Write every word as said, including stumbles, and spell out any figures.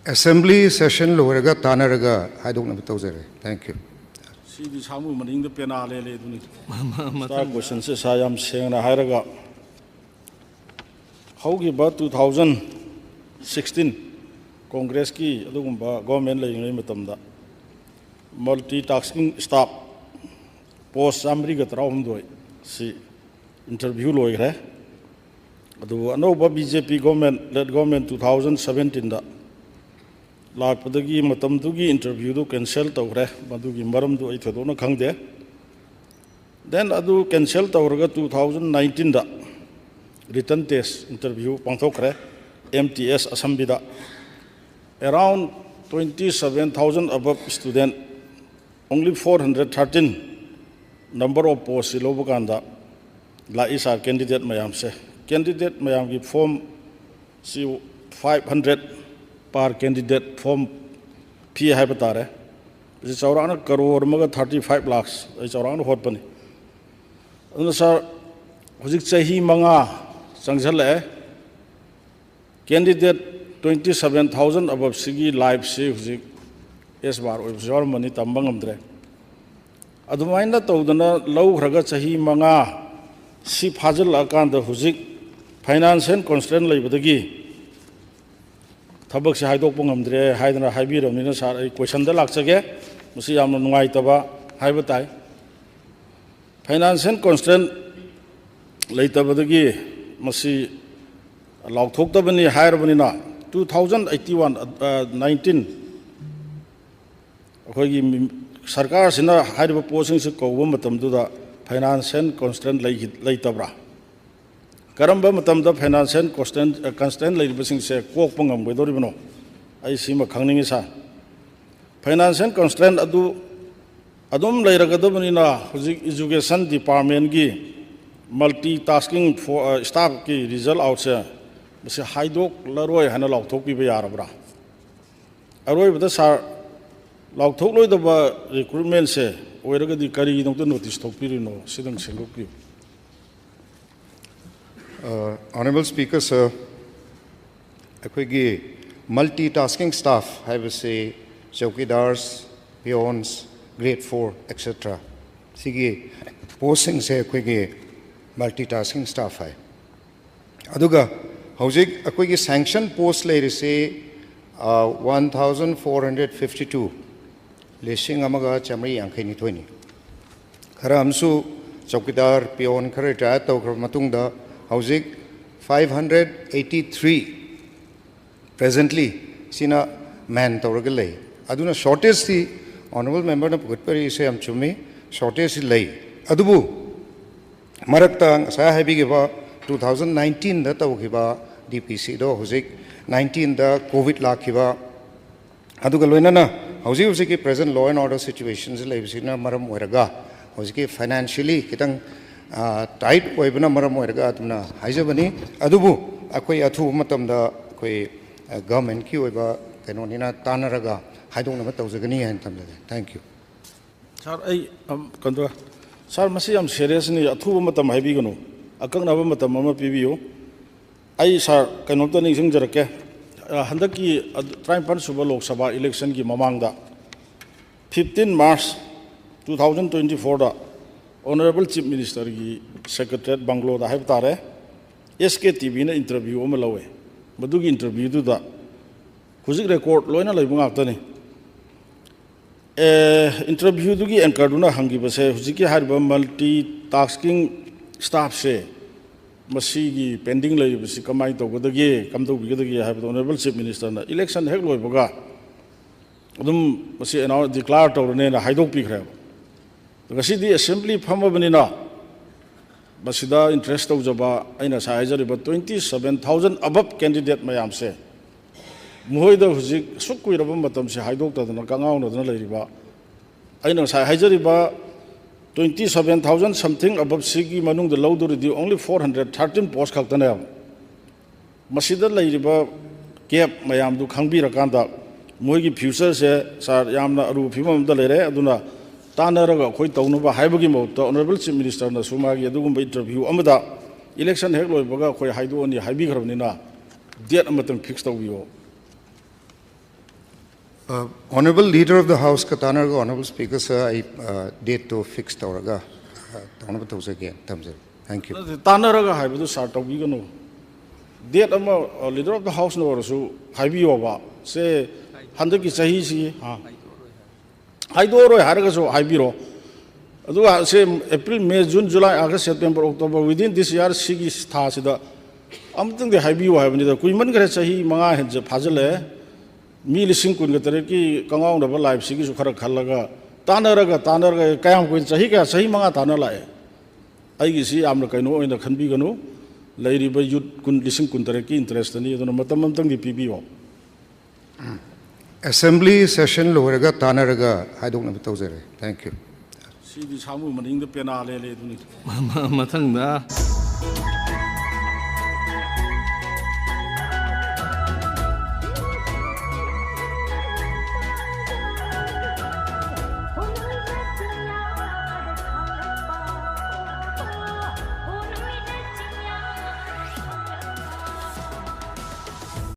Assembly session ꯂꯣꯏꯔꯒ ꯇꯥꯟꯅꯔꯒ ꯍꯥꯏꯗꯣꯛꯅꯕ ꯇꯧꯖꯔꯦ꯫ Thank you. ꯁꯤꯗꯤ ꯁꯥꯃꯨ ꯃꯅꯤꯡꯗ ꯄꯦꯅꯥ ꯂꯦꯜꯂꯦ ꯑꯗꯨꯅꯤ꯫ ꯁꯥꯔ, ꯀꯣꯏꯁꯟꯁꯦ ꯁꯥꯔ ꯌꯥꯝ ꯁꯦꯡꯅ ꯍꯥꯏꯔꯒ, ꯍꯧꯈꯤꯕ two thousand sixteen ꯀꯣꯡꯒ꯭ꯔꯦꯁꯀꯤ ꯑꯗꯨꯒꯨꯝꯕ ꯒꯣꯔꯃꯦꯟ ꯂꯩꯔꯤꯉꯩ ꯃꯇꯝꯗ multi tasking staff post ꯆꯥꯃꯔꯤꯒ ꯇꯔꯥꯍꯨꯝꯗꯣꯏ ꯁꯤ interview ꯂꯣꯏꯈ꯭ꯔꯦ꯫ ꯑꯗꯨꯕꯨ ꯑꯅꯧꯕ B J P government, led government two thousand seventeen ꯗ ꯂꯥꯛꯄꯗꯒꯤ ꯃꯇꯝꯗꯨꯒꯤ interview ꯗꯨ cancel ꯇꯧꯈ꯭ꯔꯦ꯫ ꯃꯗꯨꯒꯤ ꯃꯔꯝꯗꯨ ꯑꯩ ꯊꯣꯏꯗꯣꯛꯅ ꯈꯪꯗꯦ꯫ Then ꯑꯗꯨ cancel ꯇꯧꯔꯒ two thousand nineteen the written test interview ꯄꯥꯡꯊꯣꯛꯈ꯭ꯔꯦ, M T S ꯑꯁꯝꯕꯤꯗ꯫ Around twenty seven thousand above student, only four hundred thirteen number of post ꯁꯤ ꯂꯧꯕ ꯀꯥꯟꯗ ꯂꯥꯛꯏ ꯁꯥꯔ꯫ Candidate ꯃꯌꯥꯝꯁꯦ, candidate ꯃꯌꯥꯝꯒꯤ form ꯁꯤ five hundred per candidate form fee ꯍꯥꯏꯕ ꯇꯥꯔꯦ꯫ ꯃꯁꯤ ꯆꯥꯎꯔꯥꯛꯅ ꯀꯔꯣꯔ ꯑꯃꯒ thirty five lakhs ꯑꯩ ꯆꯥꯎꯔꯥꯛꯅ ꯍꯣꯠꯄꯅꯤ꯫ ꯑꯗꯨꯅ ꯁꯥꯔ, ꯍꯧꯖꯤꯛ ꯆꯍꯤ ꯃꯉꯥ ꯆꯪꯁꯤꯜꯂꯛꯑꯦ꯫ Candidate twenty seven thousand above ꯁꯤꯒꯤ life ꯁꯤ ꯍꯧꯖꯤꯛ S bar ꯑꯣꯏꯕꯁꯨ ꯌꯥꯎꯔꯝꯃꯅꯤ, ꯇꯝꯕ ꯉꯝꯗ꯭ꯔꯦ꯫ ꯑꯗꯨꯃꯥꯏꯅ ꯇꯧꯗꯅ ꯂꯧꯈ꯭ꯔꯒ ꯆꯍꯤ ꯃꯉꯥ ꯁꯤ ꯐꯥꯖꯤꯜꯂꯛꯑꯀꯥꯟꯗ ꯍꯧꯖꯤꯛ financial constraint ꯂꯩꯕꯗꯒꯤ ꯊꯕꯛꯁꯦ ꯍꯥꯏꯗꯣꯛꯄ ꯉꯝꯗ꯭ꯔꯦ ꯍꯥꯏꯗꯅ ꯍꯥꯏꯕꯤꯔꯕꯅꯤꯅ ꯁꯥꯔ, ꯑꯩ ꯀꯣꯏꯁꯟꯗ ꯂꯥꯛꯆꯒꯦ꯫ ꯃꯁꯤ ꯌꯥꯝꯅ ꯅꯨꯡꯉꯥꯏꯇꯕ ꯍꯥꯏꯕ ꯇꯥꯏ꯫ Financial constraint ꯂꯩꯇꯕꯗꯒꯤ ꯃꯁꯤ ꯂꯥꯎꯊꯣꯛꯇꯕꯅꯤ ꯍꯥꯏꯔꯕꯅꯤꯅ, two thousand eighty one, nineteen ꯑꯩꯈꯣꯏꯒꯤ ꯃꯤ-, ꯁꯔꯀꯥꯔꯁꯤꯅ ꯍꯥꯏꯔꯤꯕ ꯄꯣꯠꯁꯤꯡꯁꯤ ꯀꯧꯕ ꯃꯇꯝꯗꯨꯗ financial constraint ꯂꯩꯈꯤ-, ꯂꯩꯇꯕ꯭ꯔꯥ? ꯀꯔꯝꯕ ꯃꯇꯝꯗ financial constraint, constraint ꯂꯩꯔꯤꯕꯁꯤꯡꯁꯦ ꯀꯣꯛꯄ ꯉꯝꯒꯗꯧꯔꯤꯕꯅꯣ? ꯑꯩ ꯁꯤꯃ ꯈꯪꯅꯤꯡꯉꯤ ꯁꯥꯔ꯫ Financial constraint ꯑꯗꯨ ꯑꯗꯨꯝ ꯂꯩꯔꯒꯗꯕꯅꯤꯅ ꯍꯧꯖꯤꯛ education department ꯀꯤ multi tasking for, staff ꯀꯤ result out ꯁꯦ ꯃꯁꯤ ꯍꯥꯏꯗꯣꯛꯂꯔꯣꯏ ꯍꯥꯏꯅ ꯂꯥꯎꯊꯣꯛꯄꯤꯕ ꯌꯥꯔꯕ꯭ꯔꯥ? ꯑꯔꯣꯏꯕꯗ ꯁꯥꯔ, ꯂꯥꯎꯊꯣꯛꯂꯣꯏꯗꯕ recruitment ꯁꯦ ꯑꯣꯏꯔꯒꯗꯤ ꯀꯔꯤꯒꯤꯗꯃꯛꯇ notice ꯊꯣꯛꯄꯤꯔꯤꯅꯣ? ꯁꯤꯗꯪ ꯁꯦꯝꯗꯣꯛꯄꯤꯌꯨ꯫ Uh, Honorable Speaker, sir, ꯑꯩꯈꯣꯏꯒꯤ Multitasking staff ꯍꯥꯏꯕꯁꯤ ꯆꯧꯀꯤꯗꯥꯔꯁ, ꯄꯤꯌꯣꯟꯁ, ꯒ꯭ꯔꯦꯗ ꯐꯣꯔ, ꯑꯦꯠꯁꯦꯇ꯭ꯔꯥ, ꯁꯤꯒꯤ ꯄꯣꯁꯁꯤꯡꯁꯦ ꯑꯩꯈꯣꯏꯒꯤ ꯃꯜꯇꯤ ꯇꯥꯁꯀꯤꯡ ꯁ꯭ꯇꯥꯐ ꯍꯥꯏ꯫ ꯑꯗꯨꯒ ꯍꯧꯖꯤꯛ ꯑꯩꯈꯣꯏꯒꯤ ꯁꯦꯡꯁꯟ ꯄꯣꯁ ꯂꯩꯔꯤꯁꯤ one thousand four hundred fifty two, ꯂꯤꯁꯤꯡ ꯑꯃꯒ ꯆꯥꯃꯔꯤ ꯌꯥꯡꯈꯩ ꯅꯤꯊꯣꯏꯅꯤ꯫ ꯈꯔ ꯑꯃꯁꯨ ꯆꯧꯀꯤꯗꯥꯔ, ꯄꯤꯌꯣꯟ ꯈꯔ ꯔꯤꯇꯥꯌꯔ ꯇꯧꯈ꯭ꯔꯕ ꯃꯇꯨꯡꯗ ꯍꯧꯖꯤꯛ ꯐꯥꯏꯚ ꯍꯟꯗ꯭ꯔꯦꯠ ꯑꯩꯠꯇꯤ ꯊ꯭ꯔꯤ ꯄ꯭ꯔꯦꯖꯦꯟꯠꯂꯤ ꯁꯤꯅ ꯃꯦꯟ ꯇꯧꯔꯒ ꯂꯩ꯫ ꯑꯗꯨꯅ ꯁꯣꯔꯇꯦꯖꯇꯤ ꯑꯣꯅꯔꯦꯕꯜ ꯃꯦꯝꯕꯔꯅ ꯄꯨꯈꯠꯄꯤꯔꯛꯏꯁꯦ ꯌꯥꯝ ꯆꯨꯝꯃꯤ, ꯁꯣꯔꯇꯦꯖꯇꯤ ꯂꯩ꯫ ꯑꯗꯨꯕꯨ ꯃꯔꯛꯇ ꯉꯁꯥꯏ ꯍꯥꯏꯕꯤꯈꯤꯕ ꯇꯨ ꯊꯥꯎꯖꯟ ꯅꯥꯏꯟꯇꯤꯟꯗ ꯇꯧꯈꯤꯕ ꯗꯤ ꯄꯤ ꯁꯤꯗꯣ ꯍꯧꯖꯤꯛ ꯅꯥꯏꯟꯇꯤꯟꯗ ꯀꯣꯚꯤꯗ ꯂꯥꯛꯈꯤꯕ, ꯑꯗꯨꯒ ꯂꯣꯏꯅꯅ ꯍꯧꯖꯤꯛ ꯍꯧꯖꯤꯛꯀꯤ ꯄ꯭ꯔꯦꯖꯦꯟ ꯂꯣ ꯑꯦꯟ ꯑꯣꯔꯗꯔ ꯁꯤꯆꯨꯋꯦꯁꯟꯁꯤ ꯂꯩꯕꯁꯤꯅ ꯃꯔꯝ ꯑꯣꯏꯔꯒ ꯍꯧꯖꯤꯛꯀꯤ ꯐꯥꯏꯅꯥꯟꯁꯤꯌꯦꯂꯤ ꯈꯤꯇꯪ ꯇꯥꯏꯠ ꯑꯣꯏꯕꯅ ꯃꯔꯝ ꯑꯣꯏꯔꯒ ꯑꯗꯨꯝꯅ ꯍꯥꯏꯖꯕꯅꯤ꯫ ꯑꯗꯨꯕꯨ ꯑꯩꯈꯣꯏ ꯑꯊꯨꯕ ꯃꯇꯝꯗ ꯑꯩꯈꯣꯏ ꯒꯚꯔꯟꯃꯦꯟꯠꯀꯤ ꯑꯣꯏꯕ ꯀꯩꯅꯣꯅꯤꯅ ꯇꯥꯟꯅꯔꯒ ꯍꯥꯏꯗꯣꯛꯅꯕ ꯇꯧꯖꯒꯅꯤ ꯍꯥꯏꯅ ꯊꯝꯖꯒꯦ꯫ Thank you꯫ ꯁꯥꯔ, ꯑꯩ, ꯑꯝ, ꯀꯩꯅꯣ ꯇꯧꯔꯦ꯫ ꯁꯥꯔ, ꯃꯁꯤ ꯌꯥꯝ ꯁꯦꯔꯤꯌꯁꯅꯤ, ꯑꯊꯨꯕ ꯃꯇꯝ ꯍꯥꯏꯕꯤꯒꯅꯨ, ꯑꯀꯛꯅꯕ ꯃꯇꯝ ꯑꯃ ꯄꯤꯕꯤꯌꯨ꯫ ꯑꯩ, ꯁꯥꯔ, ꯀꯩꯅꯣꯝꯇ ꯅꯤꯡꯁꯤꯡꯖꯔꯛꯀꯦ꯫ ꯑ, ꯍꯟꯗꯛꯀꯤ ꯑꯗ-, ꯇꯔꯥꯅꯤꯄꯥꯟ ꯁꯨꯕ ꯂꯣꯛ ꯁꯚꯥ ꯏꯂꯦꯛꯁꯟꯒꯤ ꯃꯃꯥꯡꯗ, fifteen March two thousand twenty ꯐꯣꯔꯗ ꯑꯣꯅꯔꯦꯕꯜ ꯆꯤꯐ ꯃꯤꯅꯤꯁꯇꯔꯒꯤ ꯁꯦꯀ꯭ꯔꯦꯇꯔꯤꯌꯦꯠ ꯕꯪꯒ꯭ꯂꯣꯗ ꯍꯥꯏꯕ ꯇꯥꯔꯦ, ꯑꯦꯁ ꯀꯦ ꯇꯤ ꯚꯤꯅ ꯏꯟꯇꯔꯚ꯭ꯌꯨ ꯑꯃ ꯂꯧꯋꯦ꯫ ꯃꯗꯨꯒꯤ ꯏꯟꯇꯔꯚ꯭ꯌꯨꯗꯨꯗ ꯍꯧꯖꯤꯛ ꯔꯦꯀꯣꯔꯗ ꯂꯣꯏꯅ ꯂꯩꯕ ꯉꯥꯛꯇꯅꯤ꯫ ꯑꯦ, ꯏꯟꯇꯔꯚ꯭ꯌꯨꯗꯨꯒꯤ ꯑꯦꯡꯀꯔꯗꯨꯅ ꯍꯪꯈꯤꯕꯁꯦ, ꯍꯧꯖꯤꯛꯀꯤ ꯍꯥꯏꯔꯤꯕ ꯃꯜꯇꯤ ꯇꯥꯁꯀꯤꯡ ꯁ꯭ꯇꯥꯐꯁꯦ, ꯃꯁꯤꯒꯤ ꯄꯦꯟꯗꯤꯡ ꯂꯩꯔꯤꯕꯁꯤ ꯀꯃꯥꯏꯅ ꯇꯧꯒꯗꯒꯦ, ꯀꯝꯗꯧꯕꯤꯒꯗꯒꯦ ꯍꯥꯏꯕꯗ, ꯑꯣꯅꯔꯦꯕꯜ ꯆꯤꯐ ꯃꯤꯅꯤꯁꯇꯔꯅ ꯏꯂꯦꯛꯁꯟ ꯍꯦꯛ ꯂꯣꯏꯕꯒ ꯑꯗꯨꯝ ꯃꯁꯤ ꯑꯦꯅꯥꯎꯟꯁ, ꯗꯤꯀ꯭ꯂꯦꯌꯔ ꯇꯧꯔꯅꯦꯅ ꯍꯥꯏꯗꯣꯛꯄꯤꯈ꯭ꯔꯦꯕ꯫ ꯉꯁꯤꯗꯤ ꯑꯦꯁꯦꯝꯕ꯭ꯂꯤ ꯐꯝꯃꯕꯅꯤꯅ, ꯃꯁꯤꯗ ꯏꯟꯇꯔꯦꯁ ꯇꯧꯖꯕ, ꯑꯩꯅ ꯉꯁꯥꯏ ꯍꯥꯏꯖꯔꯤꯕ twenty seven thousand above candidate ꯃꯌꯥꯝꯁꯦ, ꯃꯈꯣꯏꯗ ꯍꯧꯖꯤꯛ ꯑꯁꯨꯛ ꯀꯨꯏꯔꯕ ꯃꯇꯝꯁꯦ ꯍꯥꯏꯗꯣꯛꯇꯗꯅ ꯀꯪꯉꯥꯎꯅꯗꯅ ꯂꯩꯔꯤꯕ, ꯑꯩꯅ ꯉꯁꯥꯏ ꯍꯥꯏꯖꯔꯤꯕ twenty seven thousand something above ꯁꯤꯒꯤ ꯃꯅꯨꯡꯗ ꯂꯧꯗꯣꯔꯤꯗꯤ only four hundred thirteen post ꯈꯛꯇꯅꯦꯕ꯫ ꯃꯁꯤꯗ ꯂꯩꯔꯤꯕ ꯒꯦꯞ ꯃꯌꯥꯝꯗꯨ ꯈꯪꯕꯤꯔꯀꯥꯟꯗ, ꯃꯣꯏꯒꯤ ꯐ꯭ꯌꯨꯆꯔꯁꯦ, ꯁꯥꯔ, ꯌꯥꯝꯅ ꯑꯔꯨꯕ ꯐꯤꯕꯝ ꯑꯃꯗ ꯂꯩꯔꯦ꯫ ꯑꯗꯨꯅ ꯇꯥꯟꯅꯔꯒ ꯑꯩꯈꯣꯏ ꯇꯧꯅꯕ ꯍꯥꯏꯕꯒꯤ ꯃꯍꯨꯠꯇ, ꯑꯣꯅꯔꯦꯕꯜ ꯆꯤꯐ ꯃꯤꯅꯤꯁꯇꯔꯅꯁꯨ ꯃꯥꯒꯤ ꯑꯗꯨꯒꯨꯝꯕ ꯏꯟꯇꯔꯚ꯭ꯌꯨ ꯑꯃꯗ ꯏꯂꯦꯛꯁꯟ ꯍꯦꯛ ꯂꯣꯏꯕꯒ ꯑꯩꯈꯣꯏ ꯍꯥꯏꯗꯣꯛꯑꯅꯤ ꯍꯥꯏꯕꯤꯈ꯭ꯔꯕꯅꯤꯅ, ꯗꯦꯠ ꯑꯃꯇꯪ ꯐꯤꯛꯁ ꯇꯧꯕꯤꯌꯣ꯫ Honourable Leader of the House ꯀ ꯇꯥꯟꯅꯔꯒ Honourable Speaker ꯁ ꯑꯩ ꯗꯦꯠꯇꯣ ꯐꯤꯛꯁ ꯇꯧꯔꯒ ꯑ, ꯇꯧꯅꯕ ꯇꯧꯖꯒꯦ, ꯊꯝꯖꯔꯦ꯫ Thank you. ꯅꯠꯇꯦ, ꯇꯥꯟꯅꯔꯒ ꯍꯥꯏꯕꯗꯨ ꯁꯥꯔ ꯇꯧꯕꯤꯒꯅꯨ꯫ ꯗꯦꯠ ꯑꯃ ꯂꯤꯗꯔ ꯑꯣꯐ ꯗ ꯍꯥꯎꯁꯅ ꯑꯣꯏꯔꯁꯨ ꯍꯥꯏꯕꯤꯌꯣꯕ꯫ ꯁꯦ ꯍꯟꯗꯛꯀꯤ ꯆꯍꯤꯁꯤ ꯑꯥ, ꯍꯥꯏꯗꯣꯛꯑꯔꯣꯏ ꯍꯥꯏꯔꯒꯁꯨ ꯍꯥꯏꯕꯤꯔꯣ꯫ ꯑꯗꯨꯒ ꯁꯦ April, May, June, July, August, September, October, within this year ꯁꯤꯒꯤ ꯊꯥꯁꯤꯗ ꯑꯃꯨꯛꯇꯪꯗꯤ ꯍꯥꯏꯕꯤꯌꯨ ꯍꯥꯏꯕꯅꯤꯗ꯫ ꯀꯨꯏꯃꯟꯈ꯭ꯔꯦ, ꯆꯍꯤ ꯃꯉꯥ ꯍꯦꯟ ꯐꯥꯖꯤꯜꯂꯛꯑꯦ꯫ ꯃꯤ ꯂꯤꯁꯤꯡ ꯀꯨꯟꯒ ꯇꯔꯦꯠꯀꯤ ꯀꯪꯉꯥꯎꯅꯕ ꯂꯥꯏꯐꯁꯤꯒꯤꯁꯨ ꯈꯔ ꯈꯜꯂꯒ ꯇꯥꯟꯅꯔꯒ ꯇꯥꯟꯅꯔꯒ ꯀꯌꯥꯝ ꯀꯨꯏꯅ, ꯆꯍꯤ ꯀꯌꯥ, ꯆꯍꯤ ꯃꯉꯥ ꯇꯥꯟꯅ ꯂꯥꯛꯑꯦ꯫ ꯑꯩꯒꯤꯁꯤ ꯌꯥꯝꯅ ꯀꯩꯅꯣ ꯑꯣꯏꯅ ꯈꯟꯕꯤꯒꯅꯨ꯫ ꯂꯩꯔꯤꯕ ꯌꯨꯠ ꯀꯨꯟ, ꯂꯤꯁꯤꯡ ꯀꯨꯟ ꯇꯔꯦꯠꯀꯤ ꯏꯟꯇꯔꯦꯁꯇꯅꯤ꯫ ꯑꯗꯨꯅ ꯃꯇꯝ ꯑꯃꯇꯪꯗꯤ ꯄꯤꯕꯤꯌꯣ꯫ Assembly session ꯂꯣꯏꯔꯒ ꯇꯥꯟꯅꯔꯒ ꯍꯥꯏꯗꯣꯛꯅꯕ ꯇꯧꯖꯔꯦ꯫ Thank you. ꯁꯤꯗꯤ ꯁꯥꯃꯨ ꯃꯅꯤꯡꯗ ꯄꯦꯅꯥ ꯂꯦꯜꯂꯦ ꯑꯗꯨꯅꯤ꯫ ꯃꯊꯪꯗ